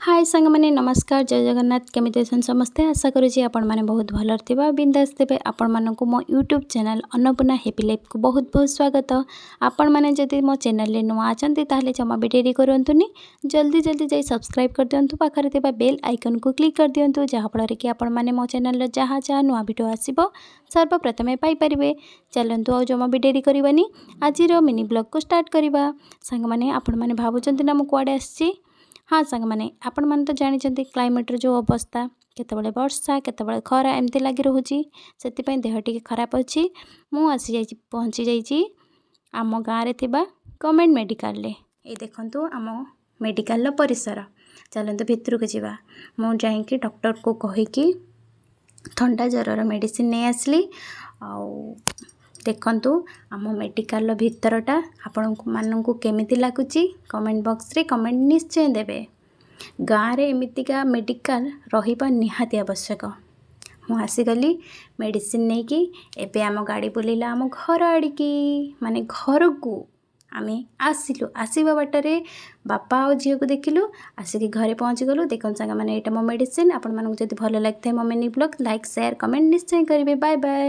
ହାଏ ସାଙ୍ଗମାନେ, ନମସ୍କାର, ଜୟ ଜଗନ୍ନାଥ। କେମିତି ଅଛନ୍ତି ସମସ୍ତେ? ଆଶା କରୁଛି ଆପଣମାନେ ବହୁତ ଭଲରେ ଥିବେ ଆଉ ବିନ୍ଦାସ ଥିବେ। ଆପଣମାନଙ୍କୁ ମୋ ୟୁଟ୍ୟୁବ୍ ଚ୍ୟାନେଲ୍ ଅନ୍ନପୂର୍ଣ୍ଣା ହେପି ଲାଇଫ୍କୁ ବହୁତ ବହୁତ ସ୍ୱାଗତ। ଆପଣମାନେ ଯଦି ମୋ ଚ୍ୟାନେଲ୍ରେ ନୂଆ ଅଛନ୍ତି, ତାହେଲେ ଜମା ବି ଡେରି କରନ୍ତୁନି, ଜଲ୍ଦି ଜଲ୍ଦି ଯାଇ ସବସ୍କ୍ରାଇବ୍ କରିଦିଅନ୍ତୁ। ପାଖରେ ଥିବା ବେଲ୍ ଆଇକନ୍କୁ କ୍ଲିକ୍ କରିଦିଅନ୍ତୁ, ଯାହାଫଳରେ କି ଆପଣମାନେ ମୋ ଚ୍ୟାନେଲ୍ର ଯାହା ଯାହା ନୂଆ ଭିଡ଼ିଓ ଆସିବ, ସର୍ବପ୍ରଥମେ ପାଇପାରିବେ। ଚାଲନ୍ତୁ, ଆଉ ଜମା ବି ଡେରି କରିବାନି, ଆଜିର ମିନି ବ୍ଲଗ୍କୁ ଷ୍ଟାର୍ଟ କରିବା। ସାଙ୍ଗମାନେ, ଆପଣମାନେ ଭାବୁଛନ୍ତି ନା ମୁଁ କୁଆଡ଼େ ଆସିଛି? ହଁ ସାଙ୍ଗମାନେ, ଆପଣମାନେ ତ ଜାଣିଛନ୍ତି କ୍ଲାଇମେଟ୍ର ଯେଉଁ ଅବସ୍ଥା, କେତେବେଳେ ବର୍ଷା, କେତେବେଳେ ଖରା, ଏମିତି ଲାଗି ରହୁଛି। ସେଥିପାଇଁ ଦେହ ଟିକେ ଖରାପ ଅଛି। ମୁଁ ଆସିଯାଇଛି, ପହଞ୍ଚି ଯାଇଛି ଆମ ଗାଁରେ ଥିବା ଗଭର୍ଣ୍ଣମେଣ୍ଟ ମେଡ଼ିକାଲରେ। ଏଇ ଦେଖନ୍ତୁ ଆମ ମେଡ଼ିକାଲର ପରିସର। ଚାଲନ୍ତୁ ଭିତରକୁ ଯିବା। ମୁଁ ଯାଇକି ଡକ୍ଟରକୁ କହିକି ଥଣ୍ଡା ଜ୍ୱରର ମେଡ଼ିସିନ ନେଇ ଆସିଲି। ଆଉ ଦେଖନ୍ତୁ ଆମ ମେଡ଼ିକାଲର ଭିତରଟା ଆପଣଙ୍କୁ ମାନଙ୍କୁ କେମିତି ଲାଗୁଛି, କମେଣ୍ଟ ବକ୍ସରେ କମେଣ୍ଟ ନିଶ୍ଚୟ ଦେବେ। ଗାଁରେ ଏମିତିକା ମେଡ଼ିକାଲ ରହିବା ନିହାତି ଆବଶ୍ୟକ। ମୁଁ ଆସିଗଲି ମେଡ଼ିସିନ ନେଇକି। ଏବେ ଆମ ଗାଡ଼ି ବୁଲିଲା ଆମ ଘର ଆଡ଼ିକି, ମାନେ ଘରକୁ ଆମେ ଆସିଲୁ। ଆସିବା ବାଟରେ ବାପା ଆଉ ଝିଅକୁ ଦେଖିଲୁ। ଆସିକି ଘରେ ପହଞ୍ଚିଗଲୁ। ଦେଖନ୍ତୁ ସାଙ୍ଗମାନେ, ଏଇଟା ମୋ ମେଡ଼ିସିନ। ଆପଣମାନଙ୍କୁ ଯଦି ଭଲ ଲାଗିଥାଏ ମୋ mini blog, like, share, comment ନିଶ୍ଚୟ କରିବେ। Bye bye.